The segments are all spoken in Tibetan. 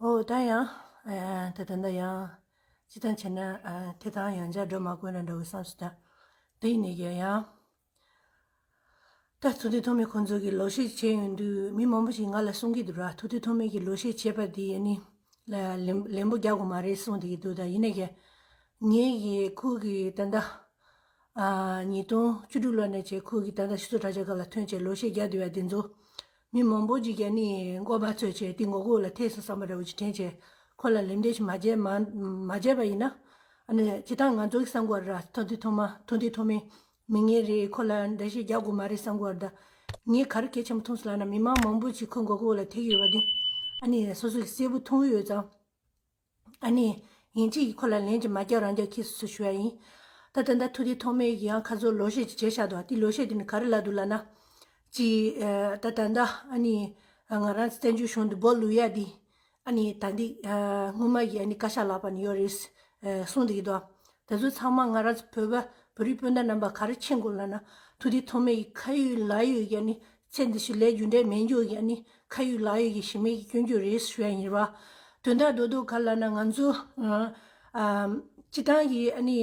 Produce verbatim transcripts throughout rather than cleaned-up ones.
ཨོ་ད་ཡང་ཨ་ད་ད་ད་ཡང་སྤྱི་བཏང་བྱས་ན་ཨ་དེ་དང་ཡང་བསྐྱར་འགྲོ་མ་དགོས་ན་འདྲ་བའི་བསམ་སོང་། ད་དེ་ཡིན་ནའི་ཀྱང་ཡང་ད་ཐུབ་བསྟན་ཐོགས་མེད་ཁོང་ཚོ་གིས་ལོ་ཤས་བྱས་ཡོང་དུས་མི་མང་པོ་ཞིག་ང་ལ་གསུང་གི་འདུག་ར། ཐུབ་བསྟན་ཐོགས་མེད་ཀྱིས་ལོ་ཤས་བྱས་པ་དེ་ཨ་ནི་ལ་ལན་ལན་པོ་རྒྱག་དགོས་མ་རེད་གསུང་བསྡད་ཀྱི་འདུག་ད་ཡིན་ནའི་ཀྱང་ངས་ཀྱི་ཁོ་གི་ད་ལྟ་ཨ་ཉིས་སྟོང་བཅུ་དྲུག་ལོ་ནས་བྱས་ཁོ་གི་ད་ལྟ་སྤྱི་ཚོགས་དྲ་རྒྱ་ཁག་ལ་ཐོན་བྱས་ལོ་ཤས་བརྒྱབ་བསྡད་པ་དེ་ཚོ་མི་མང་པོ་ཅིག་གིས་ནི་མགོ་མ་ཚོས་བྱས་དེ་ངོ་རྒོལ་ལ་ཐེབས་སོང་བསམ་པ་འདྲ་བོ་ཅིག་དྲན་བྱས་ཁོ་ལ་ལན་འདེབས་ཤིག་མ་བྱས་མ་མ་བྱས་པ་ཡིན་ན་ཨ་ནི་སྤྱིར་བཏང་ང་ཚོ་གི་བསམ་དགོས་ར། ཐུབ་བསྟན་ཐོགས་མ་ཐུབ་བསྟན་ཐོགས་མེད་མི་ངན་རེད། ཁོ་ལ་འགྲེལ་བཤད་རྒྱག་དགོས་མ་རེད་བསམ་གྱི་ཡོད་རེད། ད་ངས་ག་རེ་གལ་ཆེན་པོ་མཐོང་སོང་ལབ་ན་མི་མང་མང་པོ་ཅིག་ཁོ་མགོ་སྐོར་ལ་ཐེག་ཡོད་པ་འདི་ཨ་ནི་སོ་སོ་གིས་གསལ་པོ་མཐོང་གི་ཡོད་ཙང་། ཨ་ནི་ཡིན་གཅིག་ཁོ་ལ་ལན་ཅིག་མ་རྒྱག་རང་རྒྱག་ཁྱི་སུ་ཞུ་བ་ཡིན། ད་ད་ལྟ་ཐུབ་བསྟན་ཐོགས་མེད་ཀྱི་ཡང་ཁ་ཚོ་ལོ་ཤས་ཅིག་བྱས་བཞག་འདུག་དེ་ལོ་ཤས་དེ་ནི་ག་རེ་ལབ་འདུག་ལབ་ན། ཅི་ད་ད་ལྟ་ཨ་ནི་ང་རང་བཙན་བྱོལ་གཞུང་དུ་སྦོ་ལུག་ཡ་དེ། ཨ་ནི་ད་འདི་སྔོན་མ་ཡི་ཨ་ནི་བཀའ་ཤག་ལག་པ་ནས་ཡོད་རེད་གསུངས་བསྡད་ཀྱི་འདུག་དེ་ཚོ་ཚང་མ་ང་རང་ཚོ་བོད་པ་བོད་རིགས་སྤུན་ཟླ་རྣམ་པ་ག་རེ་མཁྱེན་དགོས་ལབ་ན། ཐུབ་བསྟན་ཐོགས་མེད་ཀྱི་ཁ་ཡོད་ལག་ཡོད་ཀྱི་ཨ་ནི་ཚེ་འདི་ཕྱི་ལས་རྒྱུ་འབྲས་མེད་རྒྱུ་ཡི་ཨ་ནི་ཁ་ཡོད་ལག་ཡོད་ཀྱི་གཞི་མེད་ཀྱི་སྐྱོན་བརྗོད་རེད་ཞུ་ཡ་ཡིན་རེད་བ། དོན་དག་རྡོག་རྡོག་ག་ལབ་ན་ང་ཚོ་སྤྱི་བཏང་གི་ཨ་ནི་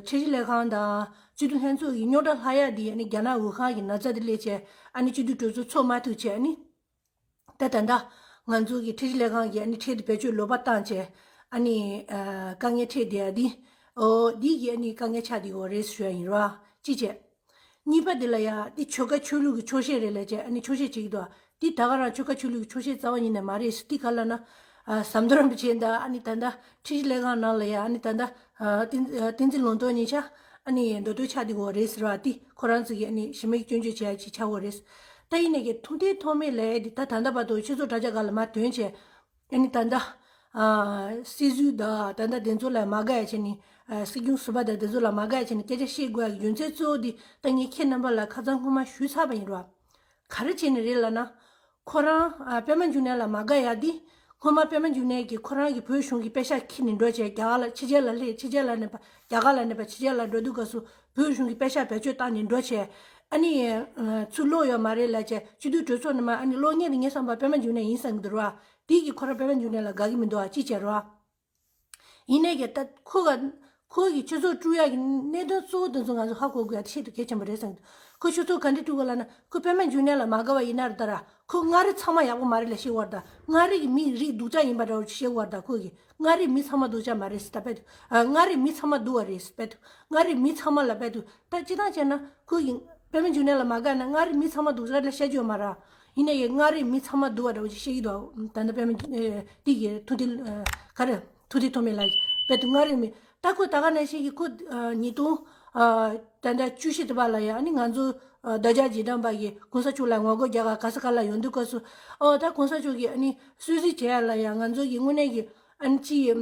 ཁྲིམས་ཞིབ་ལས་ཁང་དང་སྤྱི་འཐུས་ལྷན་ཚོགས་ཀྱི་རྙོག་དྲ་ལྷག་ཡ་འདི་ཨ་ནི་རྒྱ་ནག་ཝུ་ཧན་གྱི་ན་ཚ་འདི་སླེབས་བྱས་ཨ་ནི་སྤྱི་འཐུས་གྲོས་ཚོགས་ཚོགས་མ་ཐུབ་བྱས་ཨ་ནི། ད་ད་ལྟ་ང་ཚོ་གི་ཁྲིམས་ཞིབ་ལས་ཁང་གིས་ཨ་ནི་ཁྲལ་དེ་བེད་སྤྱོད་ལོག་པ་བཏང་བྱས་ཨ་ནི་དཀའ་ངལ་འཕྲད་བསྡད་ཡ་འདི་ཨོ་འདི་གི་ཨ་ནི་དཀའ་ངལ་ཆགས་བསྡད་ཡོད་རེད་ཞུ་ཡ་ཡིན་ར། གཅིག་བྱས། གཉིས་པ་འདི་ལ་ཡ་འདི་ཆོལ་ཁ་ཆོས་ལུགས་ཀྱི་ཆོག་ཤེས་རེད་ལབ་བྱས་ཨ་ནི་ཆོག་ཤེས་བྱེད་ཀྱི་འདུག་འདི་ད་ག་རང་ཆོལ་ཁ་ཆོས་ལུགས་ཀྱི་ཆོག་ཤེས་རྩ་བ་ཉིད་ནས་མ་རེད། འདི་ག་ལབ་ན་ཟམ་གདོང་རིན་པོ་ཆེ་དང་ཨ་ནི་ད་ལྟ་ཁྲིམས་ཞིབ་ལས་ཁང་ནང་ལ་ཡ་ཨ་ནི་ད་ལྟ་བསྟན་འཛིན་ལུང་རྟོགས་གཉིས་ཆ་ཨ་ནི་མདོ་སྟོད་ཆགས་བསྡད་ཡོད་རེད་ཟེར་བ་འདི་ཁོ་རང་ཚོ་གིས་ཨ་ནི་གཞི་མེད་སྐྱོན་བརྗོད་བྱེད་ཡ་ཅིག་ཆགས་ཡོད་རེད། ད་ཡིན་ནའི་གི་ཐུབ་བསྟན་ཐོགས་མེད་ལབ་ཡ་འདི་ད་ད་ལྟ་བར་དུ་སྤྱི་ཚོགས་དྲ་རྒྱ་སྒང་ལ་མར་ཐོན་བྱས་ཨ་ནི་ད་ལྟ་ཨ་སྲིད་ཟུར་དང་ད་ལྟ་དེ་ཚོ་ལ་མ་དགའ་ཡ་བྱས་ནས་ཨ་སྲིད་སྐྱོང་ཟུར་པ་དང་དེ་ཚོ་ལ་མ་དགའ་ཡ་བྱས་ནས་སྐད་ཆ་བཤད་དགོས་ཡ་གི་རྒྱུ་མཚན་གཙོ་བོ་འདི་ད་ངས་ཁྱེད་རྣམ་པ་ལ་ཁ་སང་སྔོན་མ་ཞུས་ཚར་བ་ཡིན་རོ། ག་རེ་བྱས་ནས་རེད་ལབ་ན། ཁོ་རང་ཨ་པད་མ་འབྱུང་གནས་ལ་མ་དགའ་ཡ་འདི། སྔོན་མ་པད་མ་འབྱུང་གནས་ཀྱིས་ཁོ་རང་གི་བོད་གཞུང་གི་པད་ཤག་ཁྱེར་ནས་འགྲོ་བྱས་རྒྱ་གར་ལ་ཕྱི་རྒྱལ་ལ་སླེབས། ཕྱི་རྒྱལ་ལ་གནས་པ་རྒྱ་གར་ལ་གནས་པ་ཕྱི་རྒྱལ་ལ་འགྲོ་དུས་སྐབས་སུ་བོད་གཞུང་གི་པད་ཤག་བེད་སྤྱོད་བཏང་ནས་འགྲོ་བྱས། ཨ་ནི་ཚུར་ལོག་ཡོད་མ་རེད་ལབ་བྱས་སྤྱི་འཐུས་གྲོས་ཚོགས་ནས་མར་ཨ་ནི་ལོག་མཁན་དེ་ངས་བསམ་པ་པད་མ་འབྱུང་གནས་ཡིན་བསམ་གྱི་འདུག་ར། དེ་གིས་ཁོ་རང་པད་མ་འབྱུང་གནས་ལ་དགའ་གི་མི་འདུག་ཨ་ཅི་བྱས་རོ། ཡིན་ནའི་ཀྱང་ད་ཁོ་ག་ཁོ་གི་སྤྱི་ཚོགས་དཀྲུག་ཡག་གི་གནད་དོན་གཙོ་བོ་དེ་ཚོ་ང་ཚོ་ཧ་གོ་དགོས་ཡག་དེ་ཤིན་ཏུ་གལ་ཆེན་པོ་རེད་བསམ་གྱི་འདུག་ཁོ་སྤྱི་ཚོགས་ག་འདྲས་དཀྲུག་གོ་ལབ་ན་ཁོ་པད་མ་འབྱུང་གནས་ལ་མ་དགའ་བ་ཡིན་ན་རེད་ད་ར། ཁོ་མངའ་རིས་ཚང་མ་ཡག་པོ་མ་རེད་ལབ་བཤད་ཡོད་རེད་ད། མངའ་རིས་ཀྱི་མི་རིགས་སྡུག་ཅག་ཡིན་པ་འདྲ་བོ་ཅིག་བཤད་ཡོད་རེད་ད། ཁོ་གིས་མངའ་རིས་མི་ཚང་མ་སྡུག་ཅག་མ་རེད་ཟེར་ད་དཔེ་དུ། ཨ་མངའ་རིས་མི་ཚང་མ་སྡུག་པ་རེད་ཟེར་དཔེ་དུ། མངའ་རིས་མི་ཚང་མ་ལ་དཔེ་དུ་ད་སྤྱིར་བཏང་བྱས་ན་ཁོ་གིས་པད་མ་འབྱུང་གནས་ལ་མ་དགའ་ན་མངའ་རིས་མི་ཚང་མ་སྡུག་ཅག་ལབ་བཤད་རྒྱུ་ཡོད་མ་རེད། ཡིན་ནའི་མངའ་རིས་མི་ཚང་མ་སྡུག་པ་འདྲ་བོ་ཅིག་བཤད་ཀྱི་འདུག་ད་ལྟ་པད་མ་ཨེ་འདི་གི་ཐུབ་བསྟན་ཨ་ག་རེ་ཐུབ་བསྟན་ཐོགས་མེད་ལགས་ཀྱིས་དཔེ་དུ་མངའ་རིས་མི་ད་ཁོ་ད་ག་ནང་བཞིན་གྱི་ཁོ་ཨ་ཉིས་སྟོང་ཨ་ད་ལྟ་བཅུ་བཞི་དུ་བ་ལ་ཡ་ཨ་ནི་ང་ཚོ་ཨ་རྡོ་རྗེ་རྗེས་འབྲང་པ་གིས་གོང་ས་མཆོག་ལ་ངོ་རྒོལ་རྒྱག་ག་ག་ས་ག་ལ་ཡོང་དུས་སྐབས་སུ་ཨོ་ད་གོང་ས་མཆོག་གིས་ཨ་ནི་གསོལ་ཚིགས་བྱེད་ཡ་ལ་ཡ་ང་ཚོ་གི་དངོས་གནས་ཀྱི་ཨ་ནི་ཅི་ཨམ།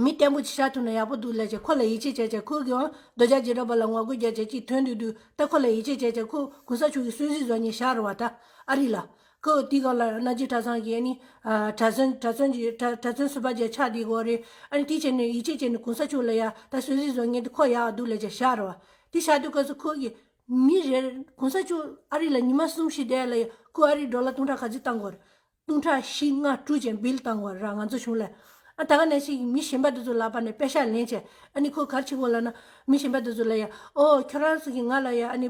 མི་བརྟན་པོ་ཅིག་ཆགས་ཐུབ་ན་ཡག་པོ་འདུག་ལབ་བྱས་ཁོ་ལ་ཡིད་ཆེས་བྱས་བྱས་ཁོ་གིས་ཡང་རྡོ་རྗེ་རྗེས་འབྲང་པ་ལ་ངོ་རྒོལ་རྒྱག་བྱས་ཅིག་ཐོན་དུས་དུས་ད་ཁོ་ལ་ཡིད་ཆེས་བྱས་བྱས་ཁོ་གོང་ས་མཆོག་གི་གསོལ་ཚིགས་བཟོ་མཁན་བཞག་རེད་བ། ད་ཨ་རི་ལ་ཁོ་དེའི་སྒང་ལ་རྣམ་རྒྱལ་གྲྭ་ཚང་གི་ཨ་ནི་གྲྭ་བཙུན་གྲྭ་བཙུན་གྱི་གྲྭ་གྲྭ་བཙུན་ཟུར་པ་བྱས་ཆགས་བསྡད་ཡོད་རེད། ཨ་ནི་དེ་བྱས་ནས་ཡིད་ཆེས་བྱས་ནས་གོང་ས་མཆོག་ལ་ཡ་ད་གསོལ་ཚིགས་བཟོ་མཁན་དེ་ཁོ་ཡག་འདུག་ལབ་བྱས་བཞག་རེད་བ། དེ་བཞག་དུས་སྐབས་སུ་ཁོ་གིས་མི་རེར་གོང་ས་མཆོག་ཨ་རི་ལ་ཉི་མ་གསུམ་བཞི་བསྡད་ཡ་ལ་ཡ་ཁོ་ཨ་རིའི་ཌོ་ལར་སྟོང་ཕྲག་ག་ཚོད་བཏང་དགོས་རེད། སྟོང་ཕྲག་བཞི་ལྔ་དྲུག་ཅན་བིལ་བཏང་བ་ར་ང་ཚོ་གཞུང་ལ། ཨ་ད་ག་ནང་བཞིན་མི་གཞན་པ་དེ་ཚོ་ལག་པ་ནས་པད་ཤག་ལེན་བྱས་ཨ་ནི་ཁོ་ག་རེ་བྱེད་དགོས་ལབ་ན་མི་གཞན་པ་དེ་ཚོ་ལ་ཡ་ཨོ་ཁྱོད་རང་ཚོ་གིས་ང་ལ་ཡ་ཨ་ནི་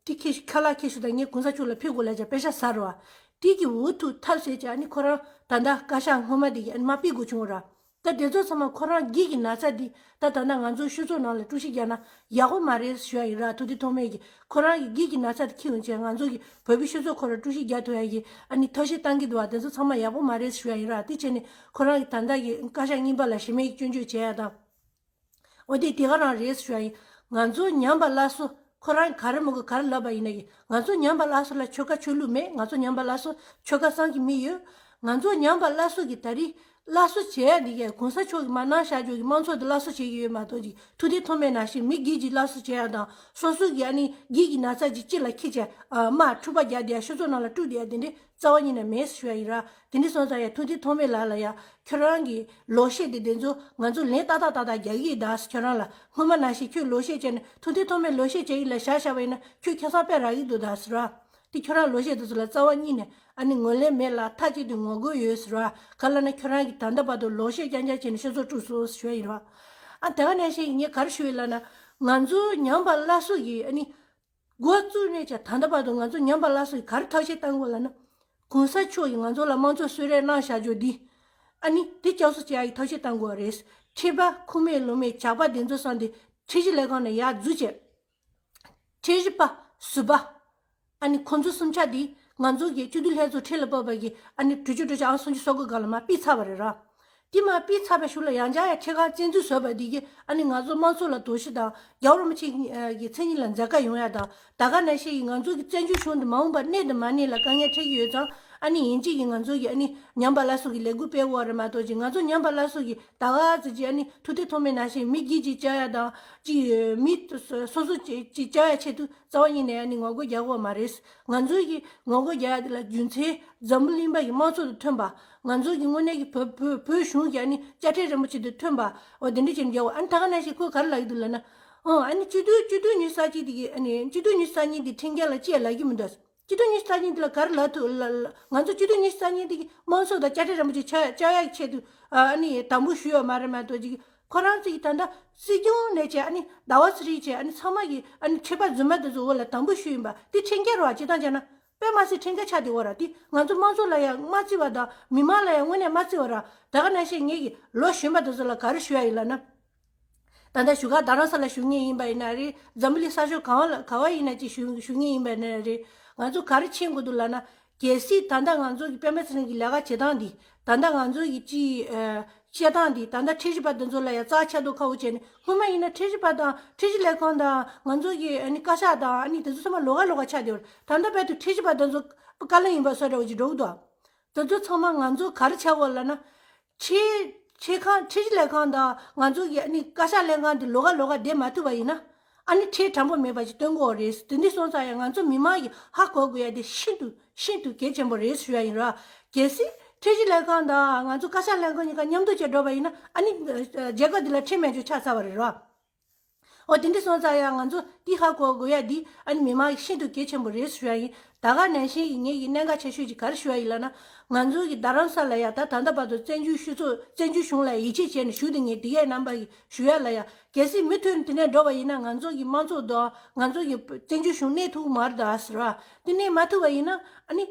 དེ་ཁྱི་ཁ་ལག་ཁྱི་ཤུ་དང་ངས་གོང་ས་མཆོག་ལ་ཕེབས་དགོས་ལབ་བྱས་པད་ཤག་ཟ་རོ། དེ་གི་འུ་ཐུག་ཐབས་ཟད་བྱས་ཨ་ནི་ཁོ་རང་ད་ལྟ་བཀའ་ཤག་སྔོན་མ་དེ་གི་ཨ་ནི་མ་ཕེབས་དགོས་བྱུང་ར། ད་དེ་ཚོ་ཚང་མ་ཁོ་རང་སྒེར་གྱི་ན་ཚ་འདི་ད་ད་ལྟ་ང་ཚོ་སྤྱི་ཚོགས་ནང་ལ་དཀྲུག་ཤིང་རྒྱག་ན་ཡག་པོ་མ་རེད་ཞུ་ཡ་ཡིན་ར། ཐུབ་བསྟན་ཐོགས་མེད་ཀྱིས་ཁོ་རང་གི་སྒེར་གྱི་ན་ཚ་དེ་འཁྱེར་ཡོང་བྱས་ང་ཚོ་གི་བོད་པའི་སྤྱི་ཚོགས་ཁོ་རང་དཀྲུག་ཤིང་རྒྱག་ཐུབ་ཡ་གི་ཨ་ནི་ཐབས་ཤེས་བཏང་གི་འདུག་བ། དེ་ཚོ་ཚང་མ་ཡག་པོ་མ་རེད་ཞུ་ཡ་ཡིན་ར། དེ་བྱས་ནས་ཁོ་རང་གི་ད་ལྟ་གི་བཀའ་ཤག་རྙིང་པ་ལ་གཞི་མེད་ཀྱི་སྐྱོན་བརྗོད་བྱེད་ཡ་དང་། འོ་དེ་དེ་ག་རང་རེད་ཞུ་ཡ་ཡིན། ང་ཚོ་ཉམས་པ་སླར་གསོ་ཁོ་རང་ག་རེ་མོ་གི་ག་རེ་ལབ་པ་ཡིན་ན་གི་ང་ཚོ་ཉམས་པ་སླར་གསོ་ལ་ཆོལ་ཁ་ཆོས་ལུགས་མེད། ང་ཚོ་ཉམས་པ་སླར་གསོ་ཆོལ་ཁ་གསུམ་གྱི་མི་ཡོད། ང་ཚོ་ཉམས་པ་སླར་གསོ་གི་ད་རེས་སླར་གསོ་བྱེད་ཡ་འདི་གས་གོང་ས་མཆོག་གིས་མར་གནང་བཞག་རྒྱུ་གི་དམངས་གཙོ་འདི་སླར་གསོ་བྱེད་ཀྱི་ཡོད་མ་གཏོགས་ཅིག་ཐུབ་བསྟན་ཐོགས་མེད་ནང་བཞིན་མི་སྒེར་གྱི་སླར་གསོ་བྱེད་ཡ་དང་སོ་སོ་གི་ཨ་ནི་སྒེར་གྱི་ན་ཚ་ཅིག་སྤྱི་ལ་འཁྱེར་བྱས་ཨ་དམག་འཁྲུག་པ་རྒྱག་བསྡད་ཡ་སྤྱི་ཚོགས་ནང་ལ་དཀྲུག་བསྡད་ཡ་དེ་འདྲས་རྩ་བ་ཉིད་ནས་མེད་ཞུ་ཡ་ཡིན་ར། དེ་འདྲས་སོང་ཙང་ཡ་ཐུབ་བསྟན་ཐོགས་མེད་ལགས་ལ་ཡ་ཁྱོད་རང་གི་ལོ་ཤས་དེ་དེ་ཚོ་ང་ཚོ་ལན་ཏག་ཏག་ཏག་ཏག་རྒྱག་གི་ཡིན་ད་ཟེར་ཁྱོད་རང་ལ་སྔོན་མ་ནང་བཞིན་ཁྱོད་ལོ་ཤས་བྱས་ནས་ཐུབ་བསྟན་ཐོགས་མེད་ལོ་ཤས་བྱས་ཡིན་ལ་བཞག་བཞག་པ་ཡིན་ན་ཁྱོད་ཁ་སང་དཔེ་རག་གི་འདུག་ད་ཟེར་ར། དེ་ཁྱོད་རང་ལོ་ཤས་དེ་ཚོ་ལ་རྩ་བ་ཉིད་ནས་ཨ་ནི་ངོས་ལེན་མེད་ལ་མཐའ་གཅིག་ཏུ་ངོ་རྒོལ་ཡོད་ཟེར་བ། ག་ལབ་ན་ཁྱོད་རང་གིས་ད་ལྟ་བར་དུ་ལོ་ཤས་རྐྱང་རྐྱང་བྱས་ནས་སྤྱི་ཚོགས་དཀྲུགས་སོང་ཟེར་ཞུ་ཡ་ཡིན་ར། ཨ་དེ་ག་ནང་བཞིན་ངས་ག་རེ་ཞུ་ཡི་ལབ་ན། ང་ཚོ་ཉམས་པ་སླར་གསོ་གི་ཨ་ནི་འགོ་བཙུགས་ནས་ཀྱང་ད་ལྟ་བར་དུ་ང་ཚོ་ཉམས་པ་སླར་གསོ་གི་ག་རེ་ཐབས་ཤེས་བཏང་དགོས་ལབ་ན། གོང་ས་མཆོག་གིས་ང་ཚོ་ལ་དམངས་གཙོ་གསོལ་རས་གནང་བཞག་རྒྱུ་འདི། ཨ་ནི་དེ་བསྐྱར་གསོ་བྱེད་ཡག་གི་ཐབས་ཤེས་བཏང་དགོས་པ་རེད། ཁྲིད་པ་ཁུངས་མེད་ལུང་མེད་ཇག་པ་དེ་ཚོ་བསམ་སྟེ་ཁྲིད་གཞི་ལས་ཁང་ནས་ཡར་འཛུལ་བྱས། ཁྲིད་གཞི་པ་ཟུར་པ། ཨ་ནི་ཁོང་ཚོ་གསུམ་ཆ་འདི་ང་ཚོ་གི་སྤྱི་འཐུས་ལྷན་ཚོགས་ཁྲི་ལ་བབས་པ་གི་ཨ་ནི་དྲུག་ཅུ་དྲུག་ཅུ་ཨང་སུམ་ཅུ་སོ་དགུ་སྒང་ལ་མར་ཕུད་ཚར་བ་རེད་ར། དེ་མར་ཕུད་ཚར་བའི་གཞུག་ལ་ཡང་བསྐྱར་ཡང་ཁྲི་ཁང་བཙན་འཛུལ་བཟོས་པ་འདི་གིས་ཨ་ནི་ང་ཚོ་དམངས་གཙོ་ལ་དོགས་གཞི་དང་རྒྱལ་བ་རིན་པོ་ཆེ་གི་མཚན་ཉིད་ལ་མཛད་དཀའ་ཡོང་ཡ་དང་། ད་ག་ནང་བཞིན་ང་ཚོ་གི་བཙན་བྱོལ་གཞུང་དུ་མ་འོངས་པར་གནས་དང་མ་གནས་ལ་དཀའ་ངལ་འཕྲད་ཀྱི་ཡོད་ཙང་། ཨ་ནི་ཡིན་གཅིག་གིས་ང་ཚོ་གི་ཨ་ནི་ཉམས་པ་སླར་གསོ་གི་ལས་འགུལ་སྤེལ་དགོས་རེད་མ་གཏོགས་ཅིག་ང་ཚོ་ཉམས་པ་སླར་གསོ་གི་ད་ག་ཙི་ཅིག་ཨ་ནི་ཐུབ་བསྟན་ཐོགས་མེད་ནང་བཞིན་མི་སྒེར་གཅིག་བཅག་ཡ་དང་། ཅིག་མི་སོ་སོ་གཅིག་གཅིག་བཅག་ཡ་ཆེད་དུ་རྩ་བ་ཉིད་ནས་ཨ་ནི་ངོ་རྒོལ་རྒྱག་དགོས་མ་རེད། ང་ཚོ་གི་ངོ་རྒོལ་རྒྱག་ཡ་དེ་ལ་རྒྱུ་མཚན་འཛམ་བུ་གླིང་པ་གི་དམངས་གཙོ་དང་མཐུན་པ། ང་ཚོ་གི་དངོས་གནས་ཀྱི་བོད་བོད་བོད་གཞུང་གི་ཨ་ནི་དཔྱ་ཁྲལ་རིན་པོ་ཆེ་དང་མཐུན་པ། འོ་དེ་འདྲ་བྱས་ནས་རྒྱག་དགོས། ཨ་ནི་ད་ག་ནང་བཞིན་ཁོས་ག་རེ་ལབ་ཀྱི་འདུག་ལབ་ན། ཨང་། ཨ་ནི་སྤྱི་འཐུས་སྤྱི་འཐུས་ཉི་ཤུ་རྩ་གཅིག་དེ་གི་ཨ་ནི་སྤྱི་འཐུས་ཉི་ཤུ་རྩ་གཉིས་དེ་ཁྲིམས་འགལ་ལ་ཅི་ཡང་ལབ་ཀྱི་མི་འདུག་སྤྱི་འཐུས་ཉི་ཤུ་རྩ་གཉིས་དེ་ལ་ག་རེ་ལབ་ཐུབ་ལ་ལ། ང་ཚོ་སྤྱི་འཐུས་ཉི་ཤུ་རྩ་གཉིས་དེ་གི་དམངས་གཙོ་དང་དཔྱ་ཁྲལ་རིན་པོ་ཆེ་ཆགས་ཆགས་ཡག་ཆེད་དུ་ཨ་ནི་དམ་འབུལ་ཞུས་ཡོད་མ་རེད་མ་གཏོགས་ཅིག་ཁོ་རང་ཚོ་གི་ད་ལྟ་སྲིད་སྐྱོང་ནས་བྱས་ཨ་ནི་ཟླ་བ་ཚེ་རིང་བྱས་ཨ་ནི་ཚང་མ་གི་ཨ་ནི་ཁྲི་པ་རྫུན་མ་དེ་ཚོ་འོག་ལ་དམ་འབུལ་ཞུས་ཡིན་པ་དེ་ཁྲིམས་འགལ་རེད་བ། སྤྱིར་བཏང་བྱས་ན་དཔེ་མ་སྲིད་ཁྲིམས་འགལ་ཆགས་བསྡད་ཡོད་ར། དེ་ང་ཚོ་དམངས་གཙོ་ལ་ཡང་མ་བརྩི་བ་དང་མི་མང་ལ་ཡང་དངོས་གནས་མ་བརྩི་བ་ར། ད་ག་ནང་བཞིན་ངེད་ཀྱི་ལོ་གཞོན་པ་དེ་ཚོ་ལ་ག་རེ་ཞུ་ཡ་ཡིན་ལབ་ན། ད་ལྟ་བཞུགས་སྒར་རྡ་རམ་ས་ལ་བཞུགས་མཁན་ཡིན་པ་ཡིན་ན་རེད། འཛམ་བུ་གླིང་ས་ཕྱོགས་གང་བ་ལ་ག་བ་ཡིན་ན་ཅིག་བཞུགས་བཞུགས་མཁན་ཡིན་པ་ཡིན་ན་རེད། ང་ཚོ་ག་རེ་མཁྱེན་དགོས་འདུག་ལབ་ན། གལ་སྲིད་ད་ལྟ་ང་ཚོ་གི་པད་མ་ཚེ་རིང་གི་ལས་ཀ་བྱེད་སྟངས་འདི། ད་ལྟ་ང་ཚོ་གི་ཅིག་ཨ་བཤད་སྟངས་འདི་ད་ལྟ་ཁྲིམས་ཞིབ་པ་འདི་ཚོ་ལ་ཡང་རྩ་ཆག་འདུག་ཁ་བོ་བྱས་ནས། སྔོན་མ་ཡིན་ན་ཁྲིམས་ཞིབ་པ་དང་ཁྲིམས་ཞིབ་ལས་ཁང་དང་ང་ཚོ་གི་ཨ་ནི་བཀའ་ཤག་དང་ཨ་ནི་དེ་ཚོ་ཚང་མ་ལོགས་ཀ་ལོགས་ཀ་ཆགས་བསྡད་ཡོད་རེད། ད་ལྟ་བར་དུ་ཁྲིམས་ཞིབ་པ་འདི་ཚོ་བཀའ་བློན་ཡིན་པ་བཟོ་འདྲ་བོ་ཅིག་འགྲོ་གི་འདུག་དེ་ཚོ་ཚང་མ་ང་ཚོ་ག་རེ་བྱ་དགོས་ལབ་ན། ཁྲིམས་ཁྲིམས་ཁང་ཁྲིམས་ཞིབ་ལས་ཁང་དང་ང་ཚོ་གི་ཨ་ནི་བཀའ་ཤག་ལྷན་ཁང་དེ་ལོགས་ཀ་ལོགས་ཀ་བསྡད་མ་ཐུབ་པ་ཡིན་ན། ཨ་ནི་ཁྲིམས་དྲང་པོ་མེད་པ་ཞིག་སྟོན་དགོས་རེད། དེ་འདྲ་སོང་ཙང་ཡང་ང་ཚོ་མི་མང་གིས་ཧ་གོ་དགོས་ཡ་དེ་ཤིན་ཏུ་ཤིན་ཏུ་གལ་ཆེན་པོ་རེད་ཞུ་ཡ་ཡིན་ར། གལ་སྲིད་ཁྲིམས་ཞིབ་ལས་ཁང་དང་ང་ཚོ་བཀའ་ཤག་ལྷན་ཁང་གཉིས་ཀ་མཉམ་དུ་བྱས་འགྲོ་བ་ཡིན་ན། ཨ་ནི་རྒྱལ་ཁབ་འདི་ལ་ཁྲིམས་མེད་ཆོག་ཆགས་ཚར་བ་རེད་ར། འོ་དེ་འདྲ་སོང་ཙང་ཡང་ང་ཚོ་འདི་ཧ་གོ་དགོས་ཡ་འདི་ཨ་ནི་མི་མང་གི་ཤིན་ཏུ་གལ་ཆེན་པོ་རེད་ཞུ་ཡ་ཡིན། ད་ག་ནང་བཞིན་གྱི་ངེད་ཀྱི་གནད་འགག་ཆེ་ཤོས་ཅིག་ག་རེ་ཞུ་ཡ་ཡིན་ལབ་ན། ང་ཚོ་གི་རྡ་རམ་ས་ལ་ཡ་ད་ད་ལྟ་བར་དུ་བཙན་བྱོལ་སྤྱི་ཚོགས་བཙན་བྱོལ་གཞུང་ལ་ཡིད་ཆེས་བྱས་ནས་བཞུགས་བསྡད་མཁན་འདི་གའི་རྣམ་པ་ཡིས་ཞུ་ཡ་ལ་ཡ། གལ་སྲིད་མུ་མཐུད་ནས་དེ་ནས་འགྲོ་བ་ཡིན་ན་ང་ཚོ་གི་དམངས་གཙོ་དང་ང་ཚོ་གི་བཙན་བྱོལ་གཞུང་གནས་ཐུབ་ཀྱི་མ་རེད་ད་ཟེར་བ། དེ་གནས་མ་ཐུབ་པ་ཡིན་ན་ཨ་ནི་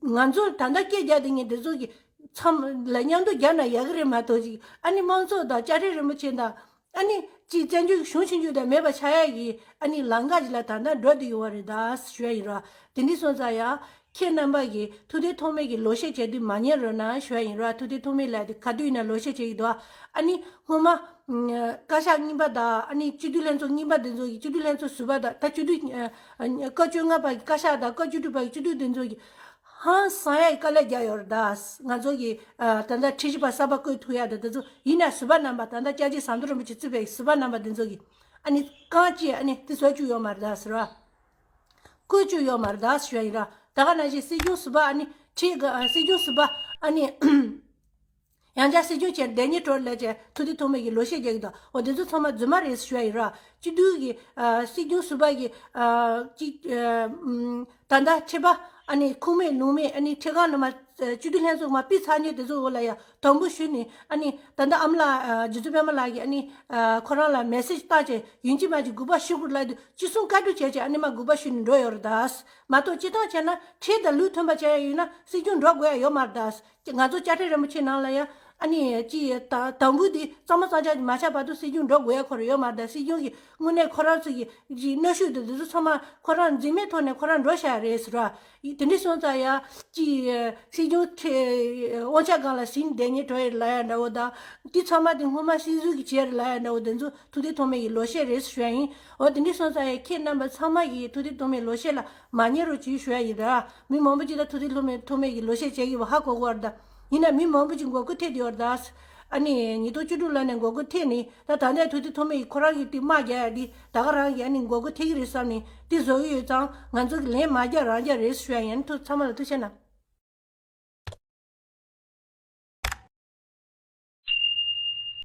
ང་ཚོ་ད་ལྟ་སྐད་རྒྱག་བསྡད་མཁན་དེ་ཚོ་གི་མཚམས་ལ་མཉམ་དུ་རྒྱབ་ན་ཡག་གི་རེད་མ་གཏོགས་ཅིག་ཨ་ནི་དམངས་གཙོ་དང་དཔྱ་ཁྲལ་རིན་པོ་ཆེ་དང་། ཨ་ནི་ཅིག་བཙན་བྱོལ་གཞུང་ཆུང་ཆུང་དེ་མེད་པ་ཆགས་ཡ་གི་ཨ་ནི་ལམ་ཁ་ཅིག་ལ་ད་ལྟ་འགྲོ་བསྡད་ཡོད་པ་རེད་ད་ཞུ་ཡ་ཡིན་ར། དེ་འདྲ་སོང་ཙང་ཡ་ཁྱེད་རྣམ་པ་གིས་ཐུབ་བསྟན་ཐོགས་མེད་ཀྱི་ལོ་ཤས་བྱས་དུས་མ་ཉན་རོགས་གནང་ཞུ་ཡ་ཡིན་ར། ཐུབ་བསྟན་ཐོགས་མེད་ལགས་དེ་ག་དུས་ཡིན་ན་ལོ་ཤས་བྱས་ཀྱི་འདུག་ཨ་ནི་སྔོན་མ་བཀའ་ཤག་རྙིང་པ་དང་ཨ་ནི་སྤྱི་འཐུས་ལྷན་ཚོགས་རྙིང་པ་དེ་ཚོ་གི་སྤྱི་འཐུས་ལྷན་ཚོགས་ཟུར་པ་དང་ད་སྤྱི་འཐུས་སྐབས་བཅོ་ལྔ་པ་གི་བཀའ་ཤག་དང་སྐབས་བཅུ་དྲུག་པ་གི་སྤྱི་འཐུས་དེ་ཚོ་གི་ཧང་སང་ཡ་ཡི་དཀའ་ལས་རྒྱག་ཡོད་རེད་ད། ང་ཚོ་གི་ཨ་ད་ལྟ་ཁྲིམས་ཞིབ་པ་གསར་པ་བསྐོས་ཐུབ་ཡ་དང་དེ་ཚོ་ཡིན་ན་ཟུར་པ་རྣམ་པ་ད་ལྟ་སྐྱབས་རྗེ་ཟམ་གདོང་རིན་པོ་ཆེ་གཙོས་པའི་ཟུར་པ་རྣམ་པ་དེ་ཚོ་གི་ཨ་ནི་རྐང་གཅིག་ཨ་ནི་དེ་བཟོ་བཅུག་ཡོད་མ་རེད་ད་ཟེར་བ། བསྐོས་བཅུག་ཡོད་མ་རེད་ད་ཟེར་བ་ཡིན་ར། ད་ག་ནང་བཞིན་སྲིད་སྐྱོང་ཟུར་པ་ཨ་ནི་ཁྲིད་ག་ཨ་སྲིད་སྐྱོང་ཟུར་པ་ཨ་ནི་ཡང་བསྐྱར་སྲིད་སྐྱོང་བྱས་བསྡད་ཉེ་གྲོར་ལས་བྱས་ཐུབ་བསྟན་ཐོགས་མེད་ཀྱི་ལོ་ཤས་རྒྱག་གི་འདུག་འོ་དེ་ཚོ་ཚང་མ་རྫུན་མ་རེད་ཟེར་ཞུ་ཡ་ཡིན་ར། སྤྱི་འཐུས་ཀྱི་ཨ་སྲིད་སྐྱོང་ཟུར་པ་གི་ཨ་ཅིག་ཨ་ཨམ་ད་ལྟ་ཁྲི་པ་ཨ་ནི་ཁུངས་མེད་ལུང་མེད་ཨ་ནི་ཁྲི་ཁང་ནང་མ་སྤྱི་འཐུས་ལྷན་ཚོགས་མ་ཕུད་ཚར་ཉེ་དེ་ཚོ་འོག་ལ་ཡ་དམ་འབུལ་ཞུས་ནས་ཨ་ནི་ད་ལྟ་ཨ་མ་ལགས་ཨ་རྗེ་བཙུན་པད་མ་ལགས་ཀྱིས་ཨ་ནི་ཨ་ཁོ་རང་ལ་མེ་སེ་ཇི་བཏང་བྱས་ཡིན་གཅིག་མིན་གཅིག་དགོངས་པ་ཞུ་དགོས་ལབ་དུས་ཅི་གསུང་བཀའ་སྒྲུབ་བྱས་བྱས་ཨ་ནི་མ་དགོངས་པ་ཞུས་ནས་འགྲོ་ཡོད་རེད་ད། མ་གཏོགས་སྤྱིར་བཏང་བྱས་ན་ཁྲིམས་དང་ལུགས་མཐུན་པ་བྱས་ཡ་ཡིན་ན་སྲིད་སྐྱོང་འགྲོ་དགོས་ཡ་ཡོད་མ་རེད་ད། ང་ཚོ་དཔྱ་ཁྲལ་རིན་པོ་ཆེ་ནང་ལ་ཡ་ཨ་ནི་ཅི་ད་དམ་འབུལ་འདི་གཙང་མ་གཙང་རྐྱང་མ་ཆགས་བར་དུ་སྲིད་སྐྱོང་འགྲོ་དགོས་ཡ་ཁོ་རང་ཡོད་མ་རེད་ད། སྲིད་སྐྱོང་གི་དངོས་གནས་ཁོ་རང་ཚོ་གི་ཅི་གནོན་ཤུགས་དེ་འདི་ཚོ་ཚང་མ་ཁོ་རང་འཛིན་མེད་ཐོག་ནས་ཁོ་རང་འགྲོ་བཞག་རེད་ཟེར་བ། དེ་འདྲ་སོང་ཙང་ཡ་ཅི་སྲིད་སྐྱོང་ཁྲི་དབང་ཆ་སྒང་ལ་ཟིན་བསྡད་ཉེ་འགྲོ་ཡ་ལབ་ཡ་འདྲ་བོ་དང་དེ་ཚང་མ་དེ་སྔོན་མ་སྲིད་ཟུར་གི་བྱས་རེད་ལབ་ཡ་འདྲ་བོ་དེ་ཚོ་ཐུབ་བསྟན་ཐོགས་མེད་ཀྱི་ལོ་ཤས་རེད་ཟེར་ཞུ་ཡ་ཡིན། འོ་དེ་འདྲ་སོང་ཙང་ཡ་ཁྱེད་རྣམ་པ་ཚང་མ་གིས་ཐུབ་བསྟན་ཐོགས་མེད་ལོ་ཤས་ལ་མ་ཉེ་རོགས་གྱིས་ཞུ་ཡ་ཡིན་ར། མི་མང་པོ་ཅིག་ད་ཐུབ་བསྟན་ཐོགས་མེད་ཐོགས་མེད་ཀྱི་ལོ་ཤས་བྱས་ཀྱི་བ་ཧ་གོ་གོ་བར་ད། ཡིན་ན་མི་མང་པོ་ཅིག་མགོ་སྐོར་ཐེབས་ཡོད་ར་ད། ཨ་ནི་ཉིས་སྟོང་བཅུ་དྲུག་ལོ་ནས་མགོ་སྐོར་ཐེབས་ནི་ད་ད་ལྟ་ཐུབ་བསྟན་ཐོགས་མེད་ཀྱི་ཁོ་རང་གི་དེ་དམག་རྒྱག་ཡ་དེ་ད་ག་རང་གི་ཨ་ནི་མགོ་སྐོར་ཐེབས་ཀྱི་རེད་བསམ་ནས་དེ་བཟོ་གི་ཡོད་ཙང་ང་ཚོ་གི་ལན་མ་རྒྱག་རང་རྒྱག་རེད་ཞུ་ཡ་ཡིན། ཐུགས་ཚང་མ་ལ་ཐུགས་རྗེ་གནང་།